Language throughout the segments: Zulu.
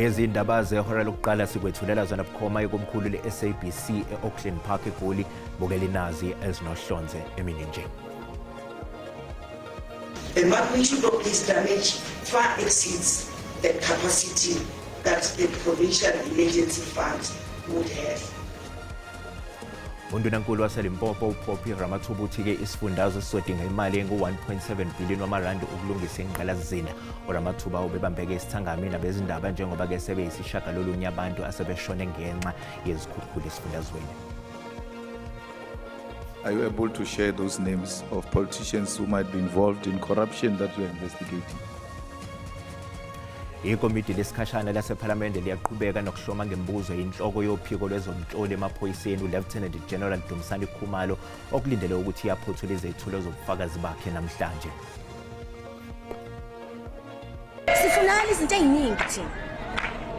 Lezi indaba zehora lokuqala sikwethulela zona bukhoma ikomkhulu le-SABC e-Auckland Park eGoli. Bukela inazi ezinohlonze emini nje. The magnitude of this damage far exceeds the capacity that the provincial emergency fund would have. Undunankulu waseLimpopo uPoppy Ramathuba uthi-ke isifundazwe sizodinga imali engu-1.7 billion wamarandi ukulungisa ingqalasizinda. URamathuba ubebambeke isithangami nabezindaba njengoba-ke sebeyisishagalolunye abantu asebeshone ngenxa yezikhukhula esifundazweni. Are you able to share those names of politicians who might be involved in corruption that you are investigating? Ikomidi lesikhashana lasephalamende liyaqhubeka nokuhloma ngemibuzo inhloko yophiko lwezomhloli emaphoyiseni uLieutenant General Dumisani Khumalo okulindele ukuthi iyaphothula izethulo zobufakazi bakhe namhlanje. Sifunakala izinto ey'ningi thina,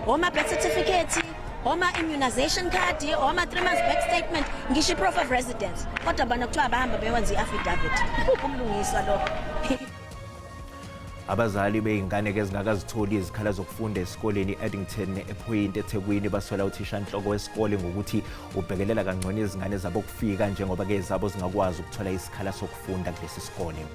oma-birth certificate, oma-immunization card, oma-3 months back statement, ngisho i-proof of residence, kodwa bona kuthiwa bahamba bewenza i-affidavit. Kuphi ubulungiswa lokho? Abazali bey'ngane ke ezingakazitholi izikhala zokufunda esikoleni i-Addington ePhoyinti eThekwini basola uthishanhloko wesikole ngokuthi ubhekelela kangcono izingane zabo kufika njengoba ke zabo zingakwazi ukuthola isikhala sokufunda kulesi sikole.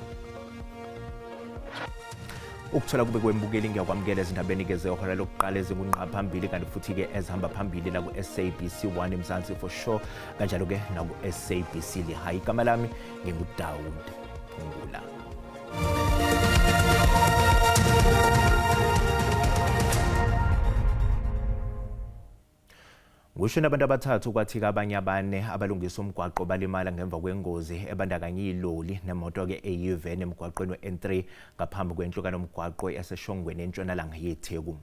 Ukuthola kube kwembukeli ngiyakwamukela ezindabeni-ke zehora lokuqala ezingungqa phambili kanti futhi-ke ezihamba phambili la ku-SABC 1 Mzansi for sure kanjalo-ke naku-SABC Lihayi. Igama lami nginguDawud Phungula. Kushone abantu abathathu kwathi abanye abane abalungisa umgwaqo balimala ngemva kwengozi ebandakanya iloli nemoto-ke eyiveni emgwaqweni we-N3 ngaphambi kwenhlukano mgwaqo yaseShongweni entshonalanga yeTheku.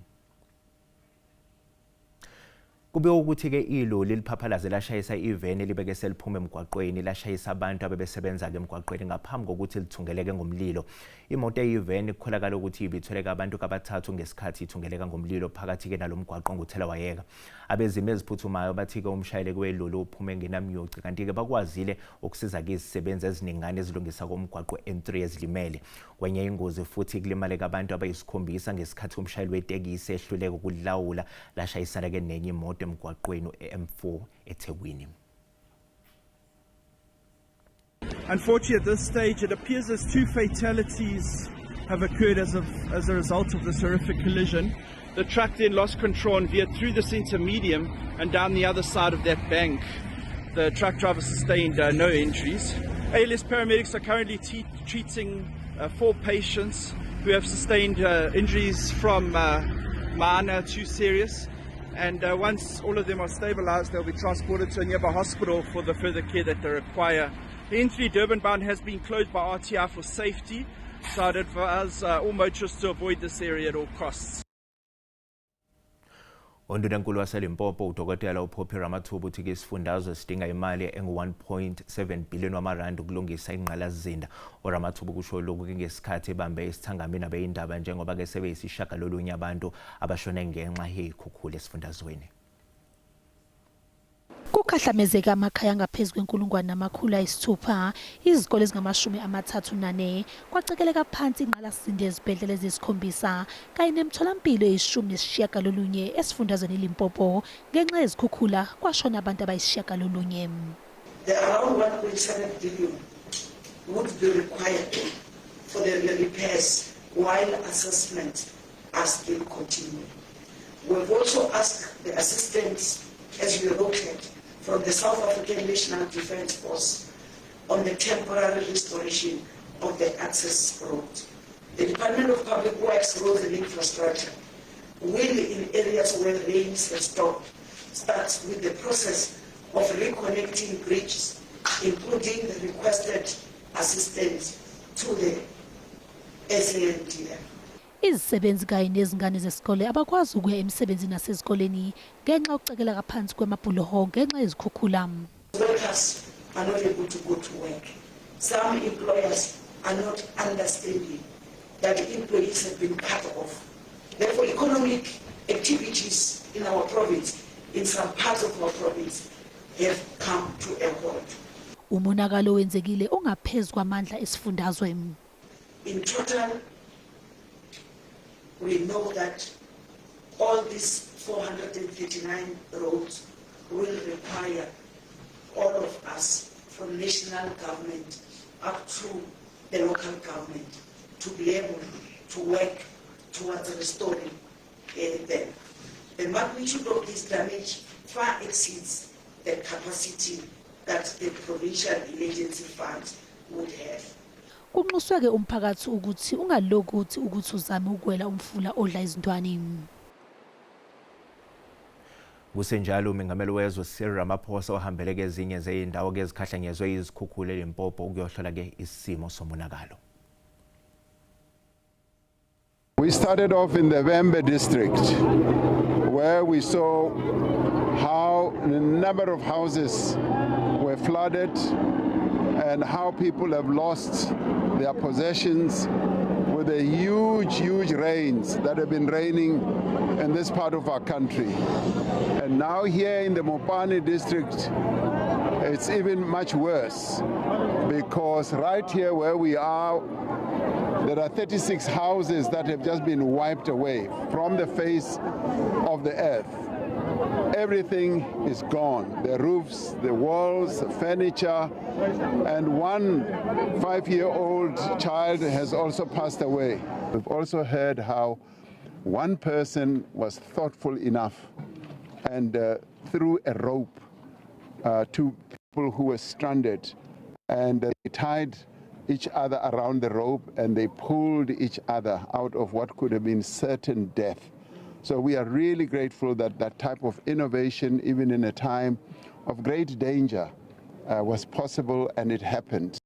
Kubikwa ukuthi-ke iloli liphaphalaze lashayisa iveni elibeke seliphuma emgwaqweni lashayisa abantu abebesebenza-ke emgwaqweni ngaphambi kokuthi lithungeleke ngomlilo. Imoto eyiveni kukholakala ukuthi ibithweleka abantu kabathathu ngesikhathi ithungeleka ngomlilo phakathi-ke nalo mgwaqo nguthelawayeka. Abezimo eziphuthumayo bathi-ke umshayeli weloli uphume engenamyoci kanti-ke bakwazile ukusiza-ke izisebenzi eziningana ezilungisa komgwaqo N3 ezilimele. Kwenye ingozi futhi kulimaleka abantu abayisikhombisa ngesikhathi umshayeli wetekisi ehluleka ukulawula lashayisana-ke nenye imoto emgwaqweni u-M4 eThekwini. Unfortunately, at this stage, it appears as two fatalities have occurred as a result of this horrific collision. The truck then lost control and veered through the center medium and down the other side of that bank. The truck driver sustained no injuries. ALS paramedics are currently treating 4 patients who have sustained injuries from minor to serious. And once all of them are stabilized, they'll be transported to a nearby hospital for the further care that they require. The N3 Durban bound has been closed by RTI for safety, so I'd advise all motorists to avoid this area at all costs. Undunankulu waseLimpopo uDokotela uPoppy Ramathuba uthi ke isifundazwe sidinga imali engu-1.7 billion wamarandi ukulungisa ingqalasizinda. URamathuba kusho lokhu ke ngesikhathi ebambe isithangami nabeyindaba njengoba ke sebeyisishagalolunye abantu abashone ngenxa yezikhukhula esifundazweni. Kukhahlamezeke amakhaya angaphezu kwenkulungwane namakhulu ayisithupha, izikole ezingama-34, kwacekeleka phansi ingqalasizinda yezibhedlela eziyisikhombisa kanye nemitholampilo eyishumi nesishiyagalolunye esifundazweni iLimpopo ngenxa yezikhukhula kwashona abantu abayisishiyagalolunye. The around 1.7 billion would be required for the repairs while assessments are still continuing. We've also asked the assistance, as we noted, from the South African National Defence Force on the temporary restoration of the access road. The Department of Public Works, Roads and Infrastructure will, in areas where rains have stopped, start with the process of reconnecting bridges, including the requested assistance to the SANDF. Izisebenzi kanye nezingane zesikole abakwazi ukuya emsebenzini nasezikoleni ngenxa yokucekeleka phansi kwemabhuloho ngenxa yezikhukhula. Workers are not able to go to work. Some employers are not understanding that employees have been cut off. Therefore, economic activities in our province, in some parts of our province, have come to a halt. Umonakalo owenzekile ungaphezu kwamandla esifundazwe. In total, we know that All these 439 roads will require all of us from national government up to the local government to be able to work towards restoring them. The magnitude of this damage far exceeds the capacity that the Provincial Emergency Fund would have. Kunxuswe-ke umphakathi ukuthi ungalokothi ukuthi uzame ukuwela umfula odla izintwani. Kusenjalo, umengameli wezwe Cyril Ramaphosa ohambele kezinye zezindawo ezikhahlanyezwe izikhukhula eLimpopo ukuyohlola ke isimo somonakalo. We started off in the Vhembe district, where we saw how a number of houses were flooded and how people have lost their possessions with the huge, huge rains that have been raining in this part of our country. And now here in the Mopani district, it's even much worse, because right here where we are, there are 36 houses that have just been wiped away from the face of the earth. Everything is gone. The roofs, the walls, the furniture, and one 5-year-old child has also passed away. We've also heard how one person was thoughtful enough and threw a rope to people who were stranded, and they tied each other around the rope and they pulled each other out of what could have been certain death. So we are really grateful that that type of innovation, even in a time of great danger, was possible, and it happened.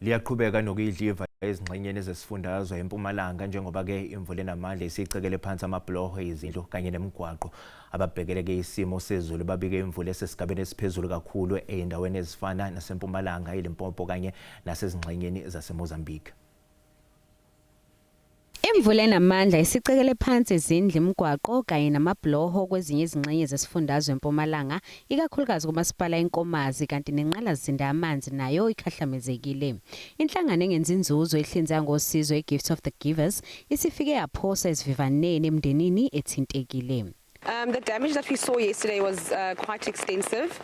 Liyaqhubeka nokuyidliva ezingxenyeni zesifundazwe eMpumalanga njengoba ke imvula enamandla isicekele phansi amabhuloho, izindlu kanye nemigwaqo. Ababhekele ke isimo sezulu babike imvula esesigabeni esiphezulu kakhulu ezindaweni ezifana naseMpumalanga, eLimpopo kanye nasezingxenyeni zaseMozambique. Imvula enamandla isicekele phansi izindlu, imigwaqo kanye namabhuloho kwezinye izingxenye zesifundazwe eMpumalanga, ikakhulukazi kumasipala iNkomazi, kanti nenqalasizinda yamanzi nayo ikhahlamezekile. Inhlangano engenzi inzuzo ehlinzeka ngosizo iGift of the Givers isifike yaphosa esivivaneni emndenini ethintekile. The damage that we saw yesterday was quite extensive.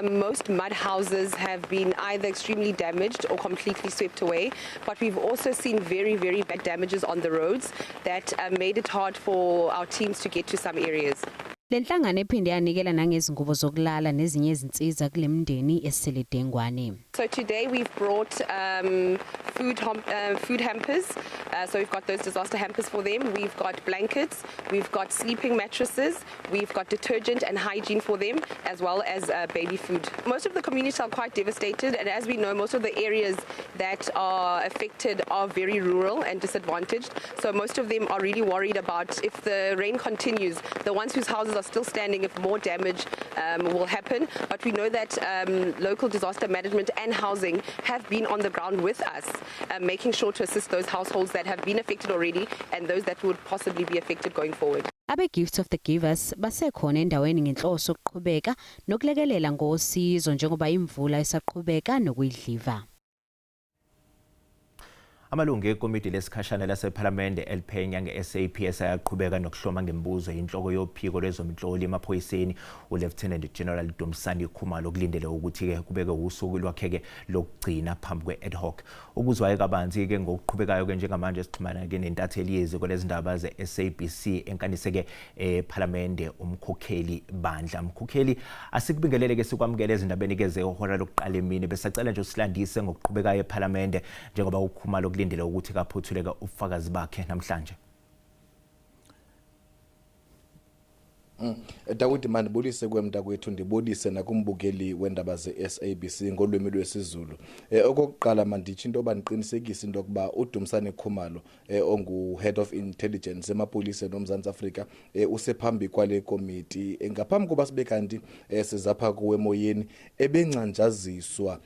Most mud houses have been either extremely damaged or completely swept away. But we've also seen very, very bad damages on the roads that made it hard for our teams to get to some areas. Le nhlangano ephinde yanikela nangezingubo zokulala nezinye izinsiza kule mndeni esele dengwane. So today we've brought food hampers. So we've got those disaster hampers for them. We've got blankets, we've got sleeping mattresses, we've got detergent and hygiene for them, as well as baby food. Most of the communities are quite devastated, and as we know, most of the areas that are affected are very rural and disadvantaged. So most of them are really worried about if the rain continues, the ones whose houses are still standing, if more damage will happen. But we know that local disaster management and housing have been on the ground with us, making sure to assist those households that have been affected already and those that would possibly be affected going forward. Abe-Gift of the Givers basekhona endaweni ngenhloso yokuqhubeka nokulekelela ngosizo njengoba imvula isaqhubeka nokuyidliva. Amalungu ekomiti lesikhashana lasephalamende eliphenya nge-SAPS ayaqhubeka nokuhloma ngemibuzo inhloko yophiko lwezomhloli emaphoyiseni uLieutenant General Dumisani Khumalo, kulindele ukuthi-ke kubeke usuku lwakhe-ke lokugcina phambi kwe-ad hoc. Ukuzwa kabanzi-ke ngokuqhubekayo-ke njengamanje, sixhumana-ke nentatheli yeziko lezindaba ze-SABC enkanise-ke ephalamende, uMkhokheli Bandla. Mkhokheli, asikubingelele-ke, sikwamukele ezindabeni-ke zehora lokuqala emini. Besacela nje usilandise ngokuqhubekayo ephalamende njengoba uKhumalo kulindele ukuthi kaphothuleka ubufakazi bakhe namhlanje. Dawudi, mandibulise kuwe mntakwethu, ndibulise nakumbukeli wendaba ze-SABC ngolwimi lwesiZulu. Okokuqala manditsho into yoba ndiqinisekise into yokuba uDumsane Khumalo, ongu-head of intelligence emapoliseni oMzantsi Afrika, usephambi kwale komiti. Ngaphambi koba sibe kanti sizapha kuwe emoyeni, ebengcanjaziswa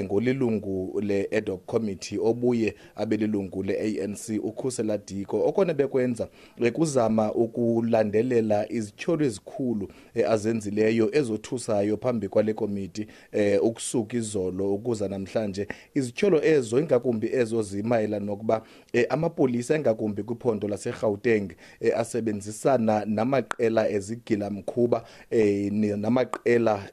ngolilungu le-ad hoc committee obuye abe lilungu le-ANC uKhusela Diko, okona bekwenza kuzama ukulandelela izityholo. ezikhulu azenzileyo ezothusayo phambi kwale komiti ukusuka izolo ukuza namhlanje. Izityholo ezo ingakumbi ezo zimayelana nokuba amapolisa engakumbi kwiphondo laseGauteng asebenzisana namaqela ezigila mkhuba namaqela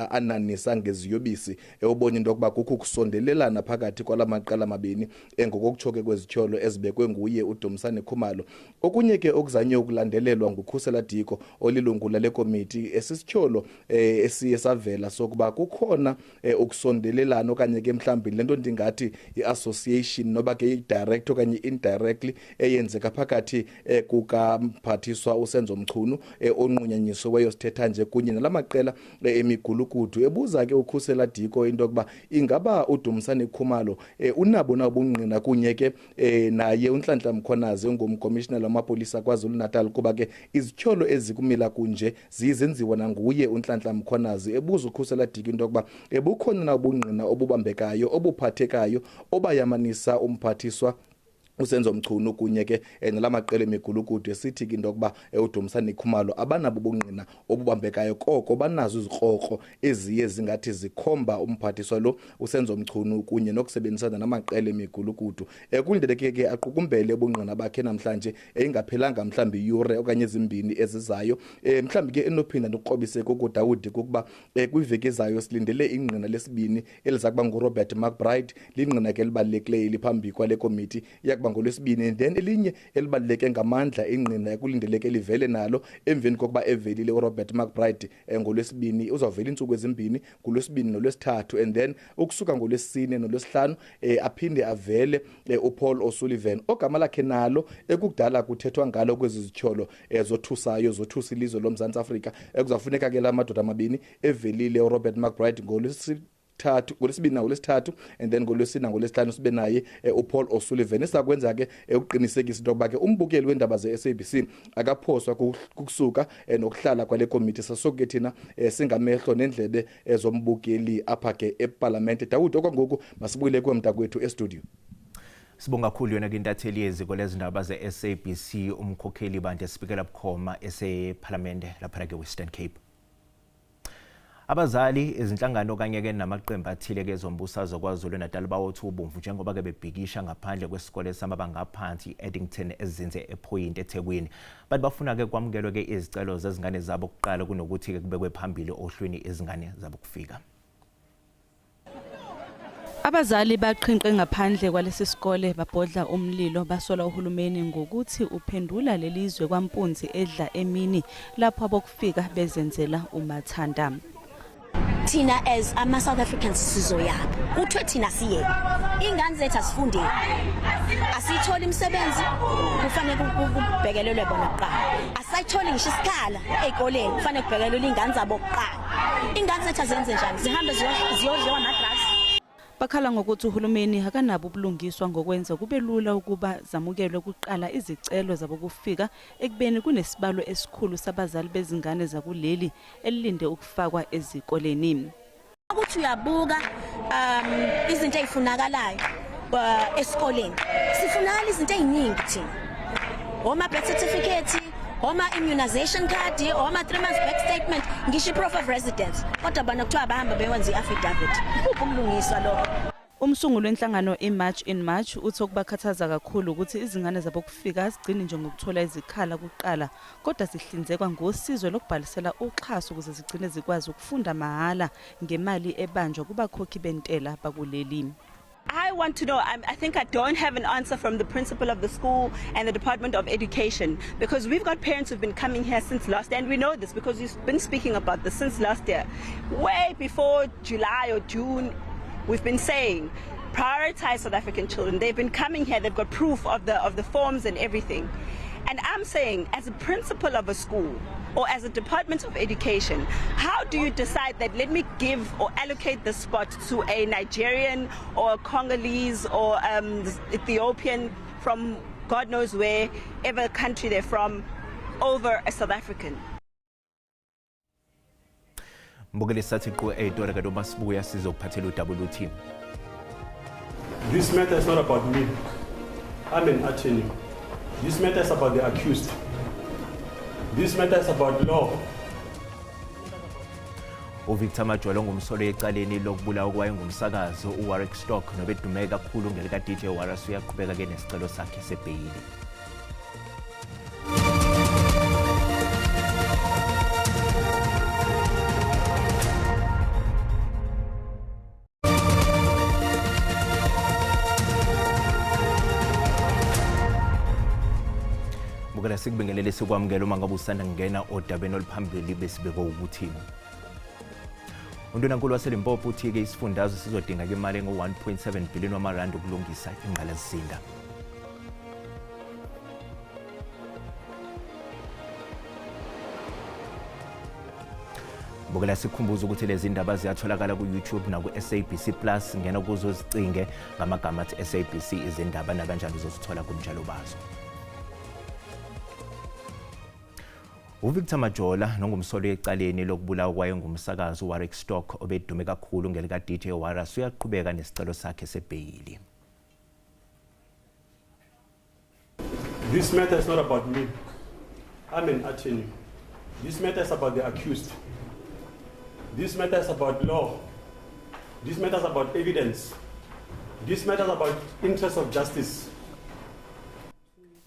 ananisa ngeziyobisi, ubona into yokuba kukho ukusondelelana phakathi kwala maqela mabini, ngokokutsho ke kwezityholo ezibekwe nguye uDumisani Khumalo. Okunye ke okuzanywe ukulandelelwa nguKhusela Diko olilungu lale komiti, esisityholo esiye savela sokuba kukhona ukusondelelana okanye ke mhlawumbi le nto ndingathi i-association, noba ke i-direct okanye indirectly, eyenzeka phakathi kukamphathiswa uSenzo Mchunu onqunyanyisiweyo sithetha nje kunye nalamaqela emigulukudu. Ebuza ke uKhusela Diko into yokuba ingaba uDumisani Khumalo unabo na ubungqina kunye ke naye uNhlanhla Mkhwanazi ongumkomishinala wamapolisa KwaZulu-Natal, kuba ke izityholo ezikumila kunje zizenziwa nanguye uNhlanhla Mkhwanazi. Ebuza uKhusela Diko into yokuba ebukhona na ubungqina obubambekayo obuphathekayo obayamanisa umphathiswa uSenzo Mchunu kunye ke nalamaqela emigulukudu, esithi ke into yokuba uDumisani Khumalo abanabo ubungqina obubambekayo, koko banazo izikrokro eziye zingathi zikhomba umphathiswa lo uSenzo Mchunu kunye nokusebenzisana namaqela emigulukudu. Kulindeleke ke aqukumbele ubungqina bakhe namhlanje, ingaphelanga mhlawumbi iyure okanye ezimbini ezizayo. Mhlawumbi ke enophinda ndikukrobise kuDawudi kukuba kwiveki ezayo silindele ingqina lesibini eliza kuba nguRobert McBride, lingqina ke elibalulekileyo liphambi kwale komiti, iyakuba ngolwesibini. And then elinye elibaluleke ngamandla ingqina ekulindeleke livele nalo emveni kokuba evelile uRobert McBride ngolwesibini, uzawuvela iintsuku ezimbini, ngolwesibini nolwesithathu, and then ukusuka ngolwesine nolwesihlanu aphinde avele uPaul O'Sullivan, ogama lakhe nalo ekukudala kuthethwa ngalo kwezi zityholo zothusayo zothusa ilizwe loMzantsi Afrika. Kuzawufuneka ke la madoda amabini evelile, uRobert McBride ngolwesithathu, ngolwesibini nangolwesithathu, and then ngolwesine nangolwesihlanu sibe naye uPaul O'Sullivan. Esakwenza ke ukuqinisekisa into yokuba ke umbukeli weendaba ze-SABC akaphoswa kukusuka nokuhlala kwale komiti. Sasoke thina singamehlo nendlebe zombukeli apha ke epalamente. Dawud, okwangoku masibuyele kuwe mntakwethu estudio. Sibonga kakhulu yona ke intatheli yeziko lezindaba ze-SABC umkhokheli bantu esibikela bukhoma esephalamende lapha ke Western Cape. Abazali, izinhlangano kanye ke namaqembu athile ke ezombusazwe KwaZulu-Natal bawotha ubomvu njengoba ke bebhikisha ngaphandle kwesikole samabanga aphansi i-Addington ezinze ePoint eThekwini. Bathi bafuna ke kwamukelwe ke izicelo zezingane zabo kuqala kunokuthi ke kubekwe phambili ohlwini izingane zabo kufika. Abazali baqhinqe ngaphandle kwalesi sikole babhodla umlilo, basola uhulumeni ngokuthi uphendula lelizwe kwampunzi edla emini lapho abokufika bezenzela umathanda. Thina as ama-South Africans sizoyaphi? Kuthiwe thina siye iy'ngane zethu asifundeni, asiyitholi imisebenzi, kufanele kubhekelelwe bona kuqala. Asayitholi ngisho isikhala ey'koleni, kufanele kubhekelelwe iy'ngane zabo kuqala. Iy'ngane zethu azenze njani? Zihambe ziyodliwa ama-drugs? Bakhala ngokuthi uhulumeni akanabo ubulungiswa ngokwenza kube lula ukuba zamukelwe kuqala izicelo zabokufika ekubeni kunesibalo esikhulu sabazali bezingane zakuleli elilinde ukufakwa ezikoleni. Ukuthi uyabuka izinto ey'funakalayo esikoleni, sifunakala izinto ey'ningi thina, oma-birth certificate, oma-immunization card, oma-3 months bank statement, ngisho i-proof of residence, kodwa bona kuthiwa bahamba bewenza i-affidavit. Kuphi ukulungiswa lokho? Umsunguli wenhlangano iMarch in March uthi okubakhathaza kakhulu ukuthi izingane zabokufika azigcini nje ngokuthola izikhala kuqala, kodwa zihlinzekwa ngosizo lokubhalisela uxhaso ukuze zigcine zikwazi ukufunda mahhala ngemali ebanjwa kubakhokhi bentela bakuleli. I want to know, I think I don't have an answer from the principal of the school and the Department of Education, because we've got parents who've been coming here since last year, and we know this because we've been speaking about this since last year. Way before July or June, we've been saying, prioritize South African children. They've been coming here, they've got proof of the forms and everything. And I'm saying, as a principal of a school, or as a Department of Education, how do you decide that let me give or allocate the spot to a Nigerian or a Congolese or Ethiopian from God knows where, ever country they're from, over a South African? Mbukeli, sathi qu ey'tolo kanti uma sibuya sizokuphathela udaba oluthi This matter is not about me. I'm an attorney. This matter is about the accused. This matter is about law. UVictor Majola ongumsolwa ecaleni lokubulawa kwayengumsakazi uWarwick Stock nobedume kakhulu ngelika-DJ Warras uyaqhubeka-ke nesicelo sakhe sebheyili. Bukela sikubingelele sikwamukela uma ngabe usanda kungena odabeni oluphambili besibekwe ukuthi Undunankulu waseLimpopo uthi-ke isifundazwe sizodinga-ke imali engu-1.7 billion wamarandi ukulungisa ingqalasizinda. Bukela sikhumbuza ukuthi lezi ndaba ziyatholakala ku-YouTube naku-SABC Plus ngena kuzo zicinge ngamagama athi SABC izindaba nakanjani uzozithola kumnjalo bazo. UVictor Majola nongumsolwa ecaleni lokubulawa kwayengumsakazi uWarwick Stock obedume kakhulu ngelika-DJ Warras uyaqhubeka nesicelo sakhe sebheyili. This matter is not about me. I'm an attorney. This matter is about the accused. This matter is about law. This matter is about evidence. This matter is about interest of justice.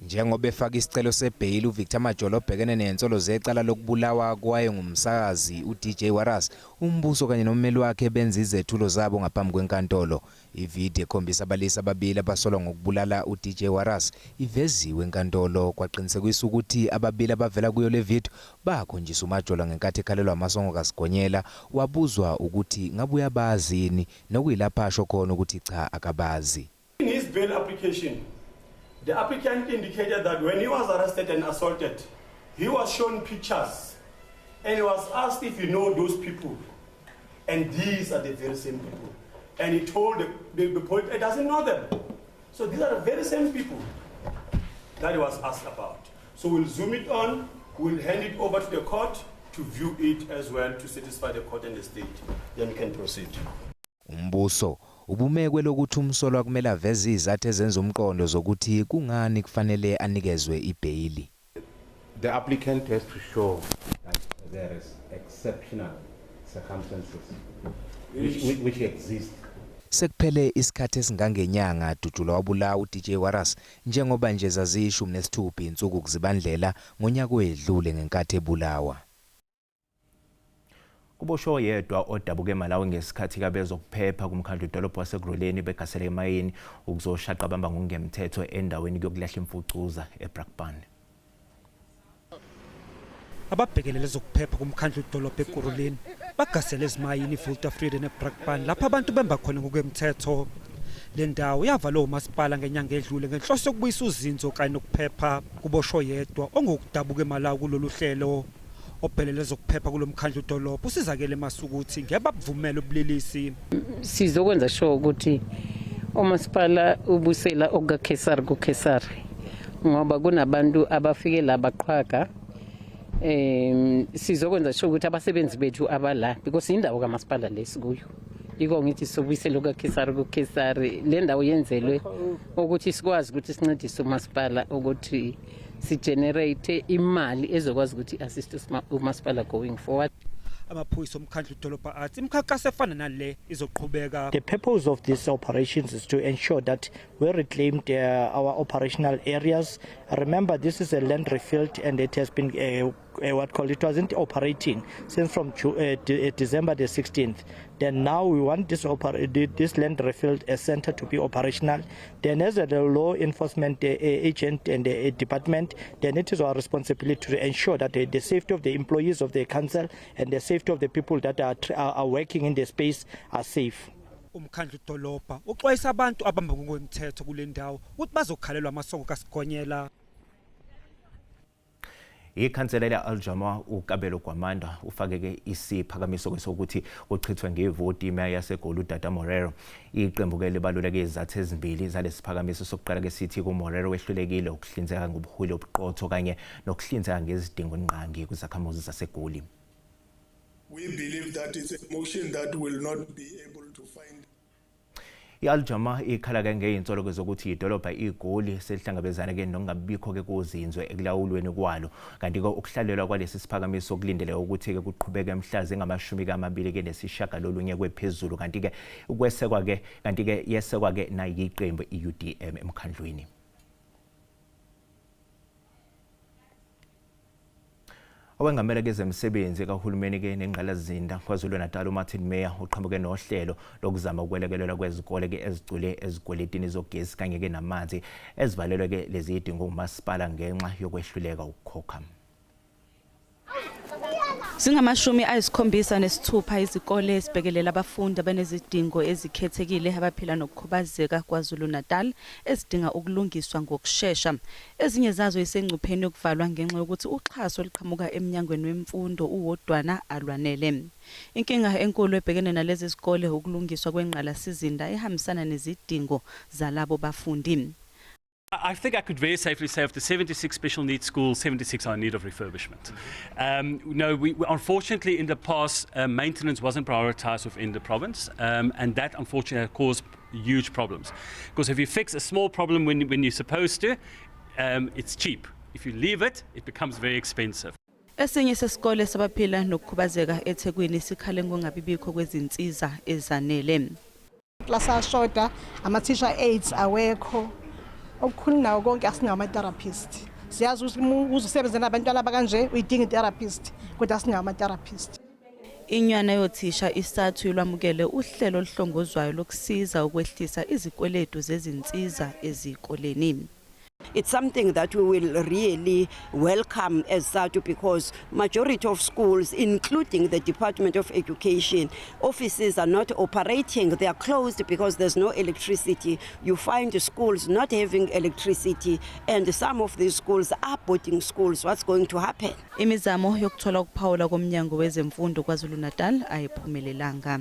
Njengoba efaka isicelo sebheyili uVictor Majola obhekene nensolo zecala lokubulawa kwaye ngumsakazi uDJ Warras, umbuso kanye nommeli wakhe benza izethulo zabo ngaphambi kwenkantolo. Ividiyo ekhombisa abalisa ababili abasolwa ngokubulala uDJ Warras iveziwe enkantolo kwaqinisekisa ukuthi ababili abavela kuyo le vidiyo bakhonjiswa uMajola ngenkathi ekhalelwa amasongo kaSigonyela wabuzwa ukuthi ngabe uyabazi yini nokuyilapho asho khona ukuthi cha akabazi. In his bail application, the applicant indicated that when he was arrested and assaulted, he was shown pictures and he was asked if he know those people. And these are the very same people. And he told the police he doesn't know them. So these are the very same people that he was asked about. So we'll zoom it on, we'll hand it over to the court to view it as well to satisfy the court and the state. Then we can proceed. Umbuso ubumekwe lokuthi umsolwa kumele aveze izizathu ezenza umqondo zokuthi kungani kufanele anikezwe ibheyili. The applicant has to show that there is exceptional circumstances which exist. Sekuphele isikhathi esingangenyanga dutshulwa wabulawa uDJ Warras njengoba nje zaziyishumi nesithupha insuku kuzibandlela ngonyaka oyedlule ngenkathi ebulawa. Kuboshwe oyedwa odabuka eMalawi ngesikhathi kabezokuphepha kumkhandlu dolobha waseGroleni begasele emayini ukuzoshaqa bamba ngokungemthetho endaweni yokulahla imfucuza eBrakpan. Ababhekelele zokuphepha kumkhandlu dolobha eGuruleni bagasele ezimayini iVolta Friede neBrakpan lapho abantu bemba khona ngokwemthetho. Le ndawo yavalwa umasipala ngenyanga edlule ngenhloso yokubuyisa uzinzo kanye nokuphepha. Kuboshwe yedwa ongokudabuka eMalawi kulolu hlelo. Obhelele zokuphepha kulomkhandlu dolobha usizakele masukuthi ngeke babuvumele ubulelesi. Sizokwenza sure ukuthi umasipala ubusela okukaKhesari kuKhesari ngoba kunabantu abafike la baqhwaga. Sizokwenza sure ukuthi abasebenzi bethu abala because indawo kamasipala lesikuyo. Yiko ngithi sobuyisela okukaKhesari kuKhesari. Le ndawo yenzelwe ukuthi sikwazi ukuthi sincedise umasipala ukuthi sigenerate imali ezokwazi ukuthi assist umasipala going forward. Amaphoyisa omkhandlu dolobha athi imikhankaso efana nale izoqhubeka. The purpose of these operations is to ensure that we reclaimed our operational areas. Remember, this is a land refield and it has been what called it wasn't operating since from December the 16th. Then now we want this land refield center to be operational. Then as a law enforcement agent and the department, then it is our responsibility to ensure that the safety of the employees of the council and the safety of the people that are working in the space are safe. Umkhandlu dolobha uxwayisa abantu abamba ngokwemthetho kule ndawo ukuthi bazokhalelwa amasongo kaSigonyela. Ikhansela le-Al-Jama uKabelo Gwamanda ufakeke isiphakamiso sokuthi kuchithwe ngevoti imeya yaseGoli uDada Morero. Iqembu-ke libaluleke izizathu ezimbili zalesiphakamiso. Sokuqala ke sithi kuMorero wehlulekile ukuhlinzeka ngobuholi obuqotho kanye nokuhlinzeka ngezidingo ngqangi kwizakhamuzi zaseGoli. We believe that it's a motion that will not be able to find. I-Al-Jama ikhala-ke ngezinsolo-ke zokuthi idolobha iGoli selihlangabezana-ke nokungabikho-ke kozinzo ekulawulweni kwalo. Kanti-ke ukuhlalelwa kwalesi siphakamiso kulindeleke ukuthi-ke kuqhubeke mhla zingamashumi-ke nesishiyagalolunye kwephezulu. Kanti-ke ukwesekwa-ke kanti-ke yesekwa-ke nayiqembu i-UDM emkhandlwini. Owengamele kezemisebenzi kahulumeni-ke nengqalasizinda KwaZulu-Natal uMartin Meyer uqhamuke nohlelo lokuzama ukwelekelelwa kwezikole-ke ezigcwele ezikweletini zogesi kanye-ke namanzi ezivalelwe-ke lezi zidingo umasipala ngenxa yokwehluleka ukukhokha. Zingama-76 izikole ezibhekelela abafundi abanezidingo ezikhethekile abaphila nokukhubazeka KwaZulu-Natal ezidinga ukulungiswa ngokushesha. Ezinye zazo isengcupheni yokuvalwa ngenxa yokuthi uxhaso oluqhamuka eMnyangweni weMfundo uwodwana alwanele. Inkinga enkulu ebhekene nalezi zikole ukulungiswa kwengqalasizinda ehambisana nezidingo zalabo bafundi. I think I could very safely say of the 76 special needs schools, 76 are in need of refurbishment. No, we unfortunately in the past, maintenance wasn't prioritized within the province, and that unfortunately caused huge problems. Because if you fix a small problem when you're supposed to, it's cheap. If you leave it, it becomes very expensive. Esinye sesikole sabaphila nokukhubazeka eThekwini sikhale ngokungabibikho kwezinsiza ezanele. Class ashoda, ama-teacher aides awekho. Okukhulu nawo konke, asinawo ama-therapist. Siyazi ukuthi ukuze usebenze nabantwana abakanje uyidinga i-therapist, kodwa asinawo ama-therapist. Inyunyana yothisha iSADTU ilwamukele uhlelo oluhlongozwayo lokusiza ukwehlisa izikweletu zezinsiza ezikoleni. It's something that we will really welcome as SADTU because majority of schools, including the Department of Education, offices are not operating. They are closed because there's no electricity. You find schools not having electricity, and some of these schools are boarding schools. What's going to happen? Imizamo yokuthola ukuphawula komnyango wezemfundo KwaZulu-Natal ayiphumelelanga.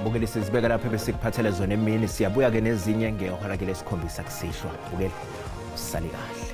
Bukeli, sizibeka lapha besikuphathele zona emini. Siyabuya ke nezinye ngehora ke lesikhombisa kusihlwa. Bukeli, usale kahle.